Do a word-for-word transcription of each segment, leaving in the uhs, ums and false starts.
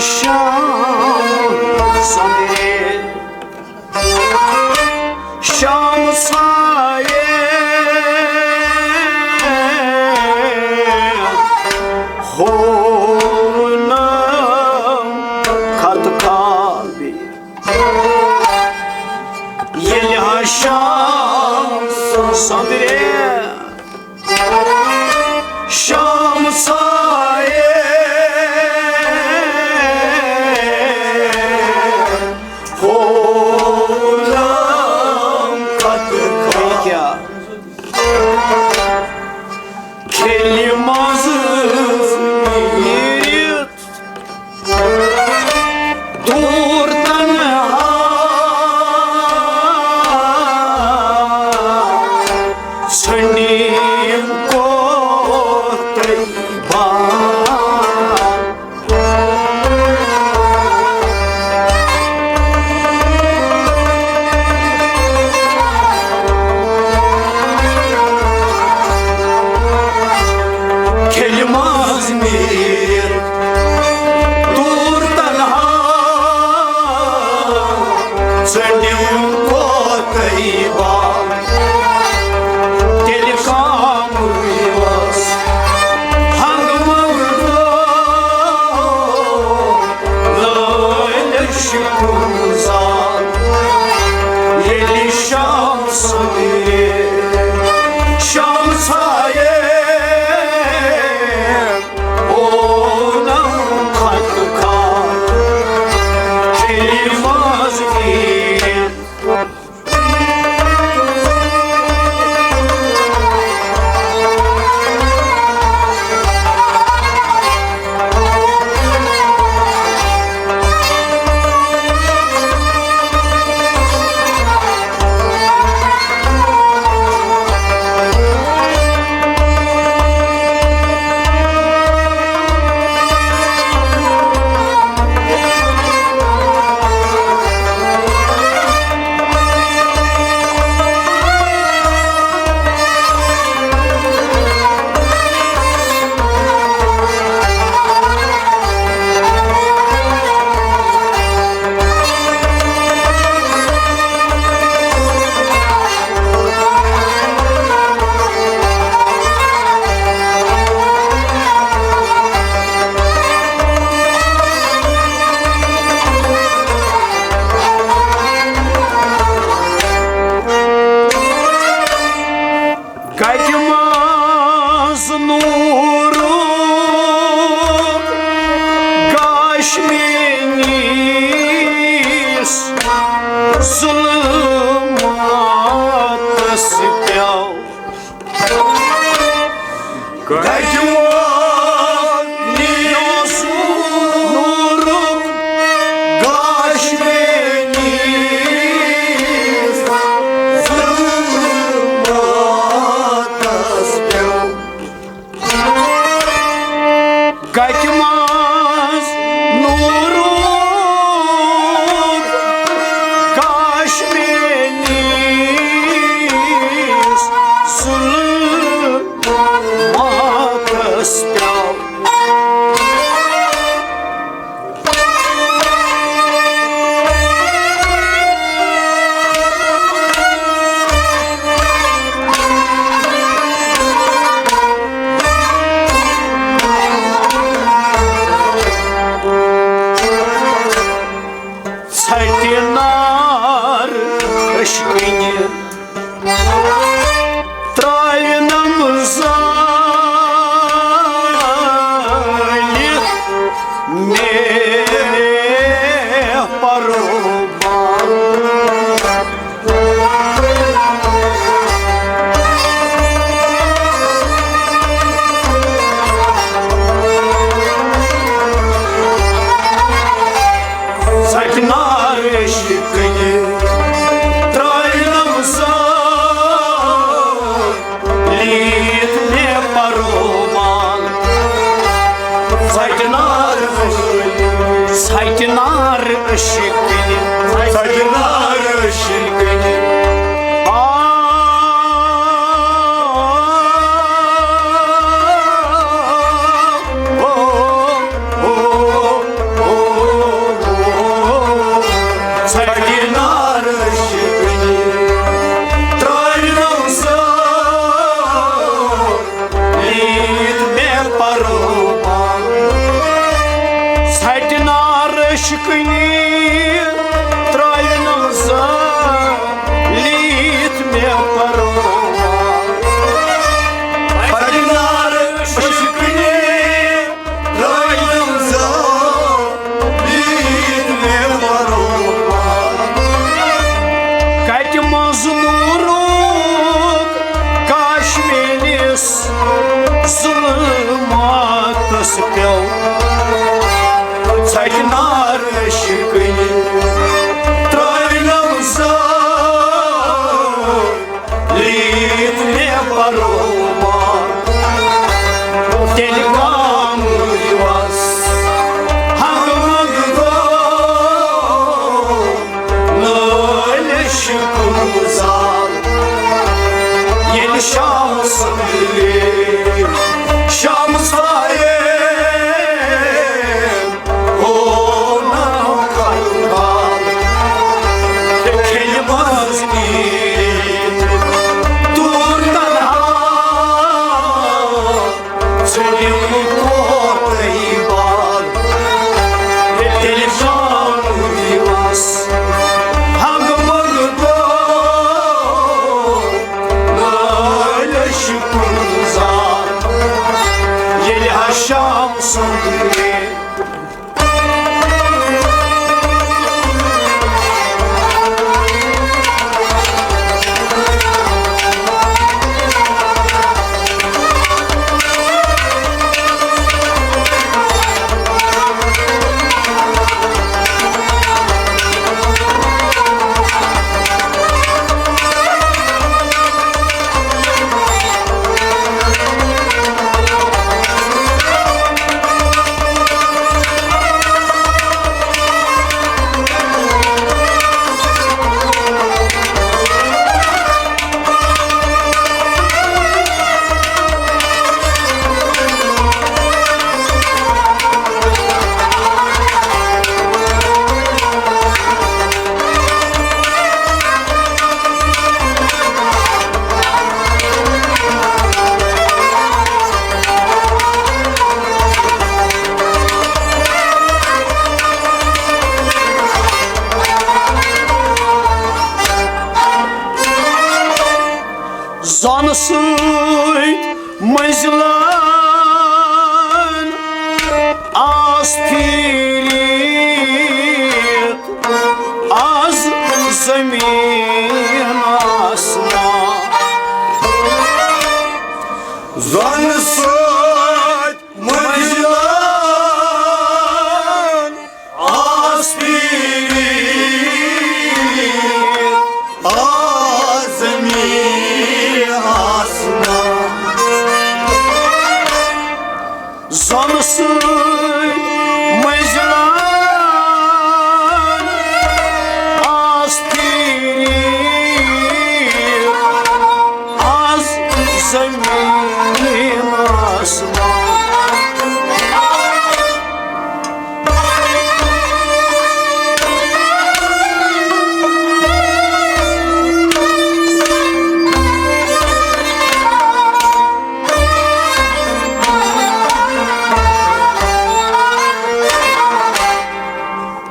شام سویرے، شام سایے، ہونم خط کابی۔ ییٚلہِ ہا شام سویرے، شام سایے، ہونم خط کابی۔ کھیلہِ منٛز نیٖرِتھ دوٗر تنہا ژھنڈیم کوتٕے بان۔ کھیلہِ منٛز نیٖرِتھ دوٗر تنہا ژٔنٛڈِم کوتٕے بال۔ تیٚلہِ کامٕے اوس ہنٛگہٕ منٛگہٕ لٲلۍ شِکُن زال۔ ییٚلہِ شام سویرے، شام سایے، اونم خط کھا، کھیلہِ منٛز نیٖرِتھ۔ کتہِ منٛز نوٗرُک گاش مےٚ نیٖس ظُلماتس پیوٚو۔ کتہِ منٛز نوٗرُک گاش مےٚ نیٖس ظُلماتس پیوٚو۔ کتہِ منٛز نوٗرُک گاش مےٚ نیٖس ظُلماتس پیوٚو۔ ژھٹہِ نار ٲشہِ کِنۍ ترٛاوِنم زٲلِتھ مےٚ پروبال۔ ژھٹہِ نار ٲشہِ کِنۍ ترٛاوِنم زٲلِتھ مےٚ پروبال۔ ژھٹہِ نار، ژھٹہِ نار ٲشہِ کِنۍ، ژھٹہِ نار ٲشہِ کِنۍ۔ آ، او، او، او، او۔ چنارٕ شِکنہِ ترٛٲوِنَم زٲلِتھ مےٚ پروان۔ چنارٕ شِکنہِ ترٛٲوِنَم زٲلِتھ مےٚ پروان۔ کَتہِ منٛز نوٗرُک کاش میٲنِس ظُلماتَس پیوٚو۔ ژَکہِ نارٕ شِکنہِ ترٛٲوِنَم زٲلِتھ مےٚ پروان۔ تیٚلہِ گامہٕ یِوَس ہنٛگہٕ منٛگہٕ گوٚو۔ نٲلۍ شِکُن زال۔ ییٚلہِ شام سپدِ، شام سایہِ ہونم کلکال۔ کھیٚلہِ منٛز نیٖرِتھ توٗر تنہا۔ ژھیوٚنُم کوتہٕ بال۔ تیٚلہِ شام دِوس ہنٛگہٕ منٛگہٕ گوٚو۔ نٲلۍ شِکُن زال۔ ییٚلہِ ہا شام سپدِ۔ زنہٕ سۭتۍ مٔنٛزلن آس پھیٖرِتھ، آز زٔمیٖن آسمان۔ زنہٕ سۭتۍ مٔنٛزلن آس پھیٖرِتھ، آز زٔمیٖن آسمان۔ زنہٕ سۭتۍ مٔنٛزلن آس پھیٖرِتھ، آز زٔمیٖن آسمان۔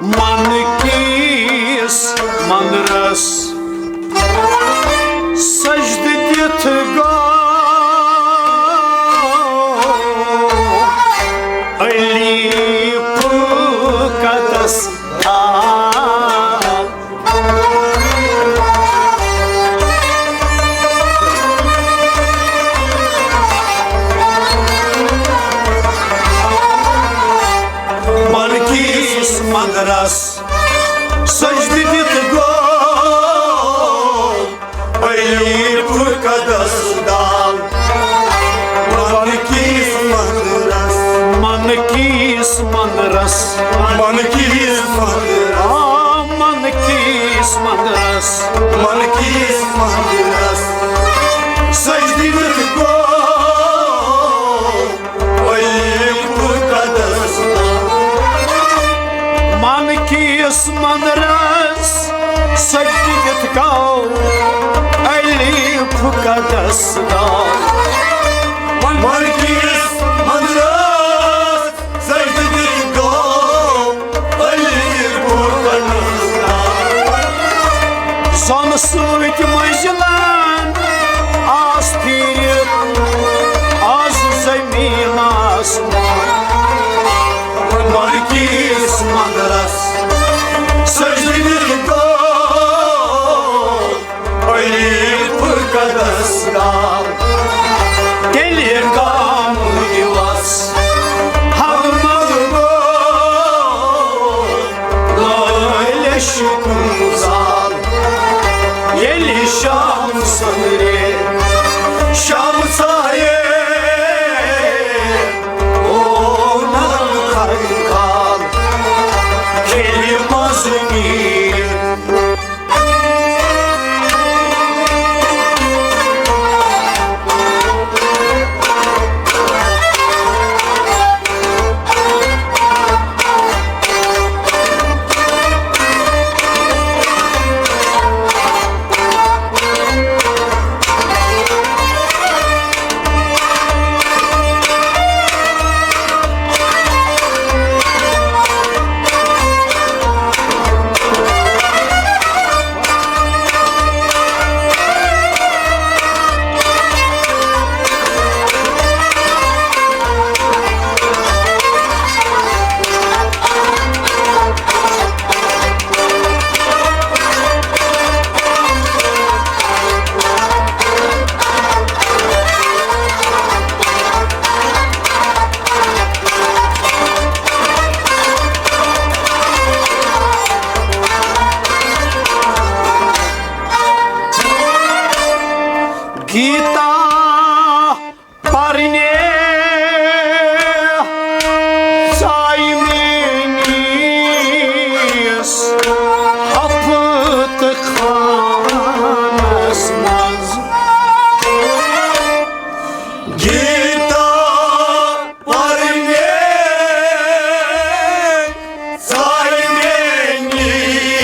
من کِس مندرس سجدٕ دِتھ گوٚو علی فقدس تال۔ من کِس مندرس سجدٕ دِتھ گوٚو علی فقدس تال۔ من کِس مندرس، من کِس مندرس، من کِس مندرس، آ، من کِس مندرس، من کِس مندرس سجدٕ دِتھ گوٚو علی فقدس تال۔ من کِس مندرس سجدٕ دِتھ گوٚو علی فقدس تال۔ من کِس مندرس سجدٕ دِتھ گوٚو سۭتۍ مٔنٛزِلَن آس پھیٖرِتھ آز زٔمیٖنَس منٛز۔ ملکیس مندرس سجدٕ دِتھ گوٚو علی قدس گال۔ تیٚلہِ قام دِوس ہر منٛز گوٚو لٲلِش کُن زال۔ ییٚلہِ شام سٲرے شام سایے اوٚنُن خلقال کھیلہِ منٛز میٖر۔ گیتا پرنے ژایہِ میٲنِس ہفتہٕ خانس منٛز۔ گیتا پرنے ژایہِ میٲنِس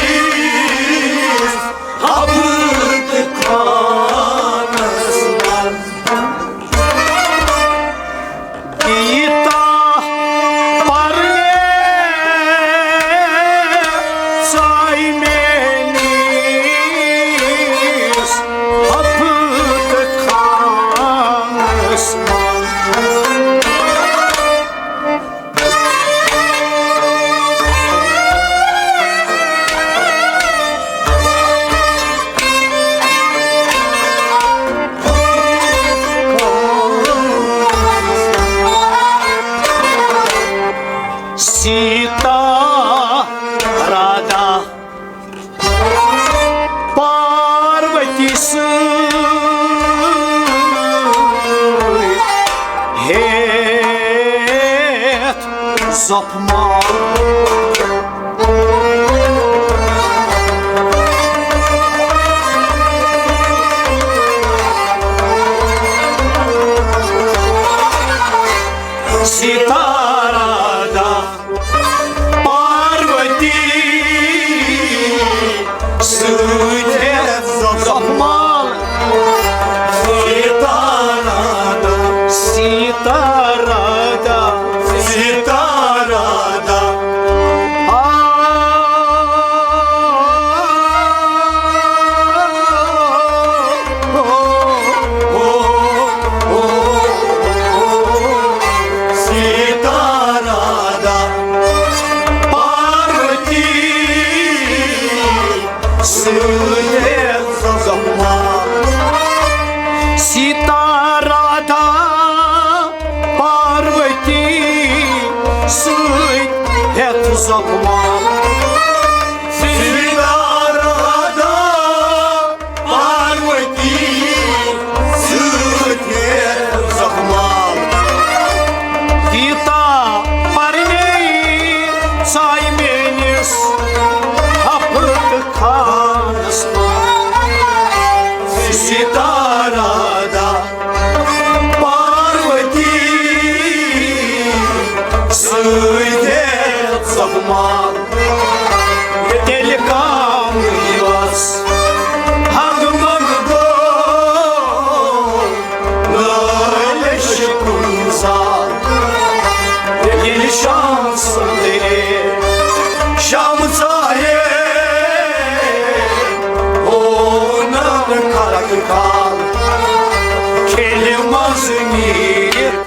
ہفتہٕ خانس منٛز۔ گیتا پرنے ژایہِ میٲنِس ہفتہٕ خانس منٛز۔ سیتا رادا پاروتی سۭتۍ ہیٚتھ زۄپھ مال۔ سیتا رادا پاروتی سۭتۍ ہیٚتھ زۄپھ مال۔ سیتا رادا، سیتا رادا، سیتا رادا۔ آ، او، او، او، سیتا رادا پاروتی سۭتۍ زۄپھ مال۔ سیتا رادا پاروتی سۭتۍ ہیٚتھ زۄپھ مال۔ سیتا رادا پاروتی سۭتۍ ہیٚتھ زۄپھ مال۔ گیتا پرنے ژایہِ میٲنِس ہفتہٕ خانس منٛز۔ سیتا رادا پاروتی سۭتۍ ہیٚتھ زۄپھ مال۔ کال کھیلہِ منٛز نیٖرِتھ۔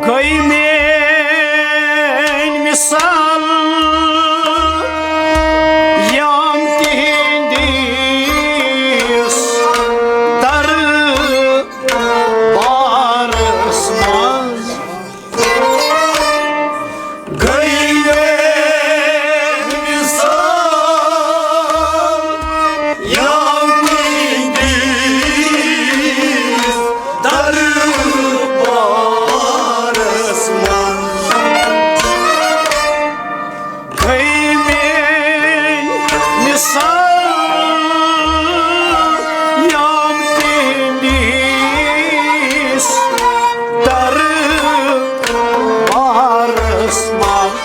گٔے میٲنۍ مثال یام تِہنٛدِس دربارس منٛز۔ گٔے میٲنۍ مثال یام تِہنٛدِس دربارس منٛز۔ گٔے میٲنۍ مثال یام تِہنٛدِس دربارس منٛز۔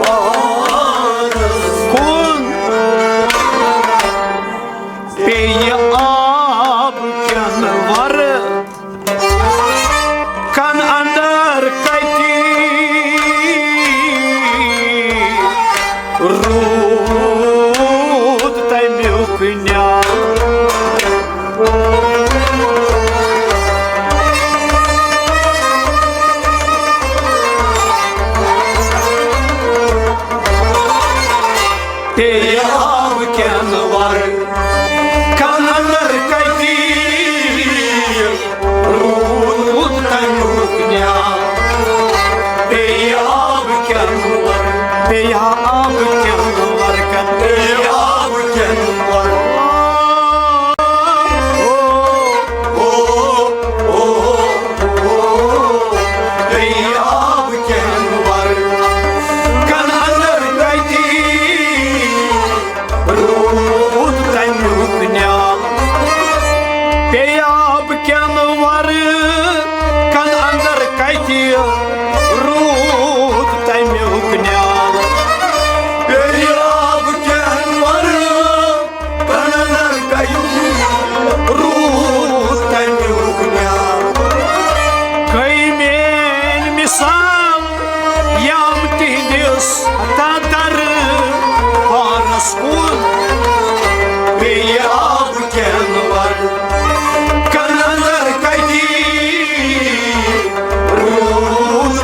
دربارس کُن پیٚیہِ آب کٮ۪ن ورٕ کن اندر کتی روٗد تمیُک نیٛام۔ پیٚیہِ آب کٮ۪ن ورٕ کن اندر کتی روٗد تمیُک نیٛام۔ پیٚیہِ آب کٮ۪ن ورٕ، پیٚیہِ آب کٮ۪ن ورٕ کن، پیٚیہِ آب کٮ۪ن ورٕ۔ او، او، او، او، بیٚیہِ آب کٮ۪ن ورٕ کن اندر کتی روٗد تمیُک نیٛام۔ بیٚیہِ آب کٮ۪ن ورٕ کن اندر کتہِ روٗد تمیُک نیٛام۔ بیٚیہِ آب کٮ۪ن ورٕ کن اندر کتہِ روٗد تمیُک نیٛام۔ گٔے میٲنۍ مثال یام تِہنٛدِس تتر بارس کُن۔ بیٚیہِ آب کٮ۪ن ورٕ کن اندر کتی روٗد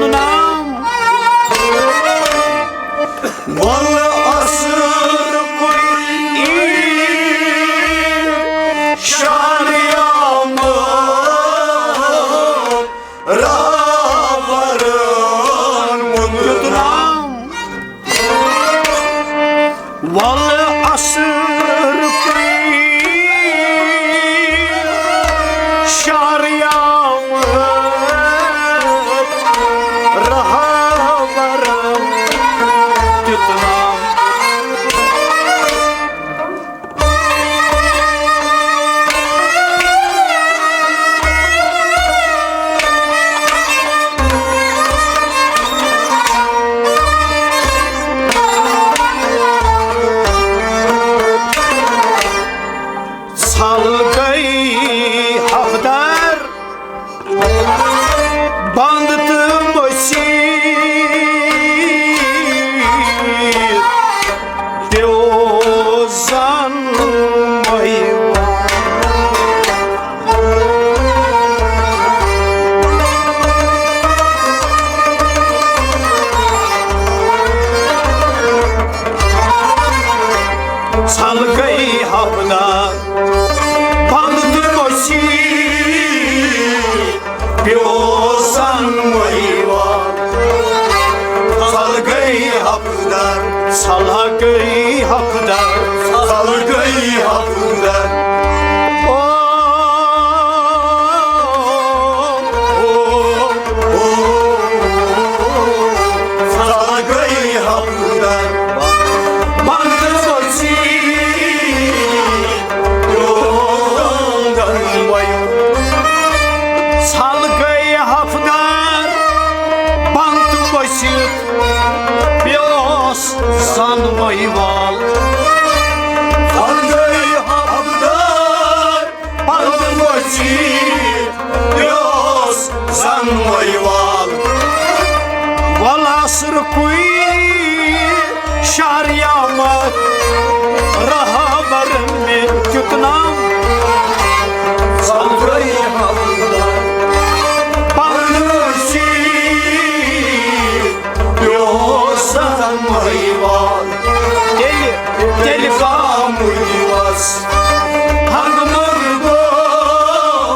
نام۔ ول اصل کُے شہریام، رہبرن ووٚن نام۔ ول اصل کُے شہریام، رہبرن دیُت نام۔ ژھل گٔے حفدر بند تہٕ مٔسیٖت پیوٚو زن مٔہۍ۔ ژھل گٔے حفدر بند تہٕ مٔسیٖت پیوٚو زن مٔہۍ وال۔ ژھل گٔے حفدر، ژھل گٔے حفدر، ژھل گٔے حفدر۔ او، او، او، ژھل گٔے حفدر۔ بند ؤژھی یوتن وۄنۍ۔ ژھل گٔے حفدر بند ؤسِتھ پیوس زن مٔہۍ وال۔ ژھل گٔے حفدر بند ؤسِتھ پیوس زن مٔہۍ وال۔ ول اصل کُے شہریام، رہبر مےٚ دیُت نام۔ ژھل گٔے حفدر بند ؤسِتھ پیوس زن مٔہۍ وال۔ تیٚلہِ، تیٚلہِ کامُے دِوس ہنٛگہٕ منٛگہٕ گوٚو۔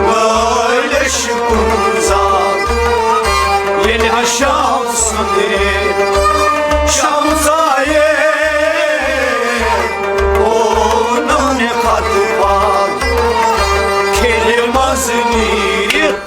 مٲلِش کُن زال۔ ییٚلہِ ہا شام سٕنٛدرِ شام ژایے، اوٚنُن خطہٕ بال کھِلہِ منٛز نیٖرِتھ۔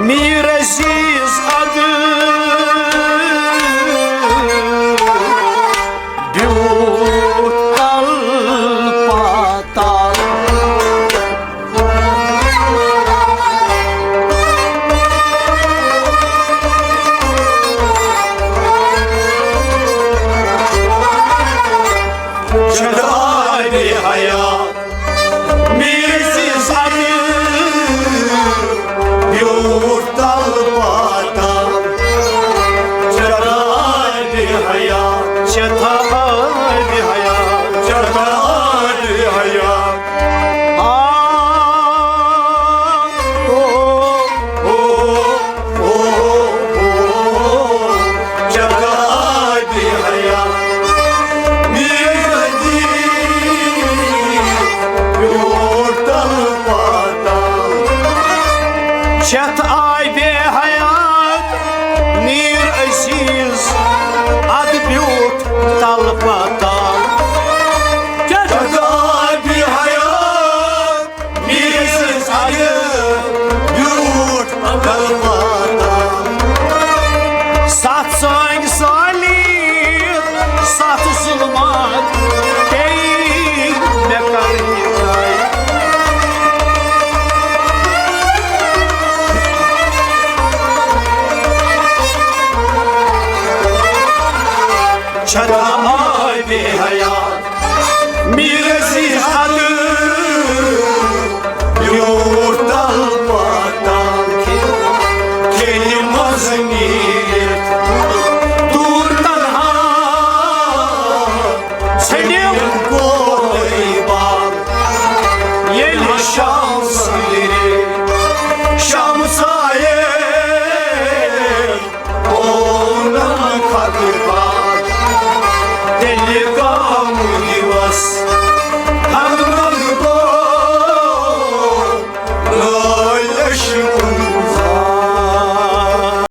میٖر عزیز ادٕ بیوٗٹھ تل پاتال۔ چھکھ آبِ حیات میٖر عزیز ادٕ بیوٗٹھ تل پاتال۔ چھکھ آبِ حیات، چھکھ آبِ حیات، چھکھ آبِ حیات۔ آ، او، او، او، او، چھکھ آبِ حیات میٖر عزیز بیوٗٹھ تل پاتال۔ چھکھ آبِ حیات میٖر عزیز ادٕ بیوٗٹھ تل پاتال۔ چھکھ آبِ حیات میٖر عزیز ادٕ بیوٗٹھ تل پاتال۔ ستھ سٲنۍ سٲلی، ستھ ظلمات پیٚیہِ مےٚ کرٕنۍ طے۔ چھکھ آبِ حیات میٖر